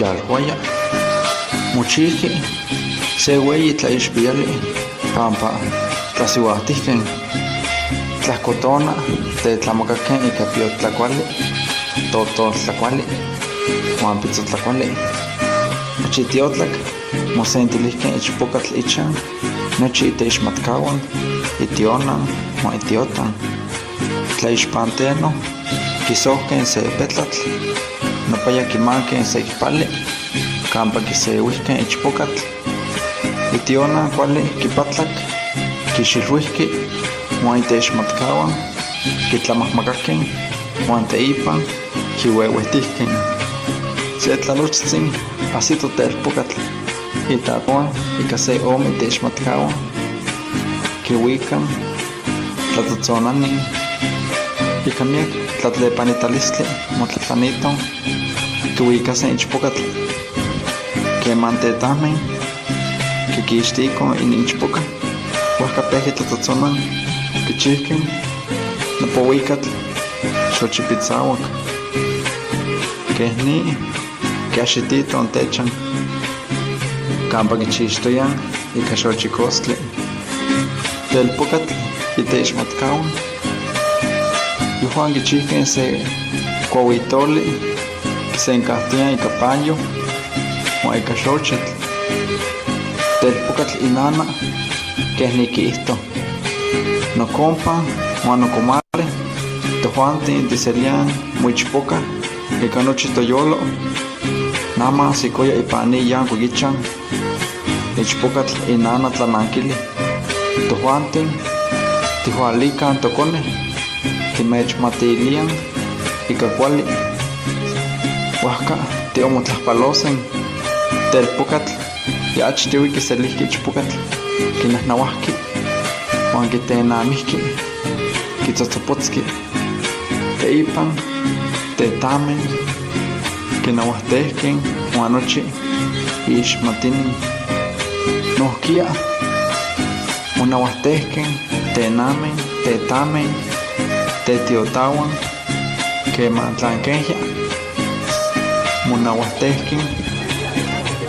Yalhuaya. Mochijqui se hueyi tlaixpiyali pampa tlasihuajtijque. Tlajcotona tetlamacaque ica piotlacuali, totoltlacuali huan pitzotlacuali. Achi tiotlac mosentilijque ichpocatl ichan, nochi iteixmatcahua, itiona huan itiotan. Tlaixpanteno quisojque se petlatl, nopaya quimanque se icpali campa quisehuijque ichpocatl. Itiona cuali quipatlac, quixilhuijqui huan iteixmatcahua quitlamajmacaque huan teipa quihuehuejtijque. Se tlalochtzin ajsito telpocatl itatoa ica se ome iteixmatcahua quihuica tlatzotzonani ica miyac tlatlepanitalistli motlatlanito quihuicase ichpocatl. Queman tetajme quiquixtico inichpoca, huajca pejqui tlatzotzona quichijque nopa huicatl xochipitzahuac. Quej ni quiaxitito techan campa quichixtoyaj ica xochicostli. Telpocatl iteixmatcahua yojuan quichijque se cuahuitoli quisencajtoyaj ica payo huan ica xochitl. Telpocatl inana quej niquiijto: Nocompa huan nocomale, tojuanti tiseliaj moichpoca ica nochi toyolo. Nama sicoya ipan ni yancuic ichan. Ichpocatl inana tlananquili: Tojuanti tijhualicaj tocone, timechmatilíaj ica cuali. Huajca tiomotlalpalose. Telpocatl ya achtihui quiselijqui ichpocatl, quinajnahuajqui huan quitenamijqui, quitzotzopotzoqui. Teipa tetame quinahuajtejque huan nochi iixmatini. Nojquiya monahuajtejque tename, tetame, tetiotahua quema tlanquejya monahuajtejque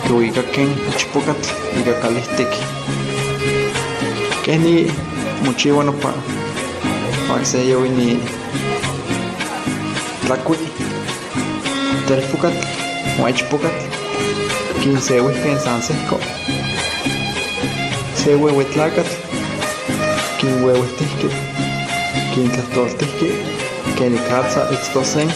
quihuicaque ichpocatl ica calijtic. Quej ni mochihua nopa huan ni tlacui. Telpocatl huan ichpocatl quinsehuijque san sejco. Se huehue tlacatl quinhuehuejtijqui, quintlajtoltijqui quenicatza itztose.